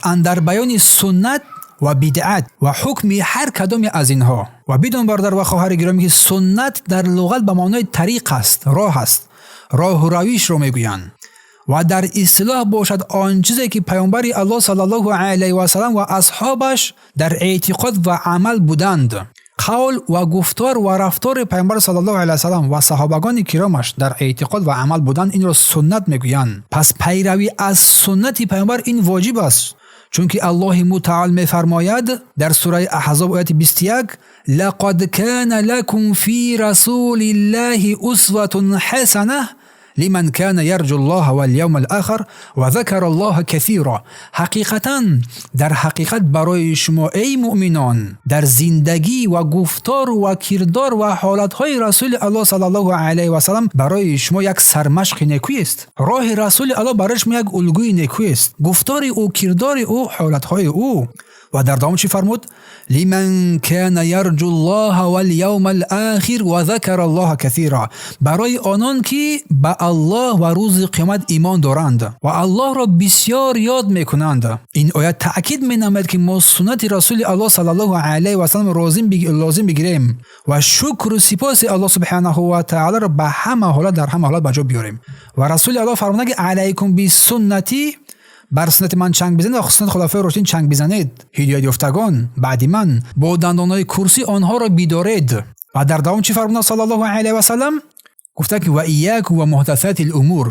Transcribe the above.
Андар баёни суннат ва бидъат ва ҳукми ҳар кадоме аз инҳо. Ва бидон, бародар ва хоҳари гиромӣ, ки суннат дар луғат ба маънои тариқ аст, роҳ аст, роҳу равишро мегӯянд. Ва дар истилоҳ бошад, он чизе ки паёмбари Аллоҳ саллаллоҳу алайҳи васаллам ва асҳобаш дар эътиқод ва амал буданд. Қавл ва гуфтор ва рафтори паёмбар саллаллоҳу алайҳи васаллам ва саҳобагони киромаш дар эътиқод ва амал буданд, инро суннат мегӯянд. Пас пайравӣ аз суннати паёмбар ин воҷиб аст, чунки Аллоҳи мутаол мефармояд дар сураи Аҳзоб, ояти 21: «Лақад кана лакум фи расулиллаҳи усватун ҳасана лиман кана ярҷу Аллоҳа вал явмал охир ва закара Аллоҳа касира». Ҳақиқатан, дар ҳақиқат, барои шумо, эй муъминон, дар зиндагӣ ва гуфтор ва кирдор ва ҳолатҳои расули Аллоҳ саллаллоҳу алайҳи васаллам барои шумо як сармашқи некӯест. Роҳи расули Аллоҳ барои шумо як улгӯи некӯест: гуфтори ӯ, кирдори ӯ, ҳолатҳои ӯ. Ва дар давом чӣ фармуд? «Лиман кана ярҷу Аллоҳа вал явмал охир ва закара Аллоҳа касира». Барои онон ки ба Аллоҳ ва рӯзи қиёмат имон доранд ва Аллоҳро бисёр ёд мекунанд. Ин оят таъкид менамояд, ки мо суннати расули Аллоҳ саллаллоҳу алайҳи васаллам лозим бигирем ва шукру сипоси Аллоҳ субҳанаҳу ва таолоро ба ҳама ҳолат, дар ҳама ҳолат ба ҷо биёрем. Ва расули Аллоҳ фармуданд, ки «Алайкум бисуннати», бар суннати ман чанг бизанед ва суннати хулафои рошидин чанг бизанед, ҳидоятёфтагон баъди ман, бо дандонҳои курсӣ онҳоро бидоред. Ва дар давом чӣ фармуданд саллаллоҳу алайҳи васаллам? Гуфтанд, ки «Ва иякум ва муҳдасати лумур».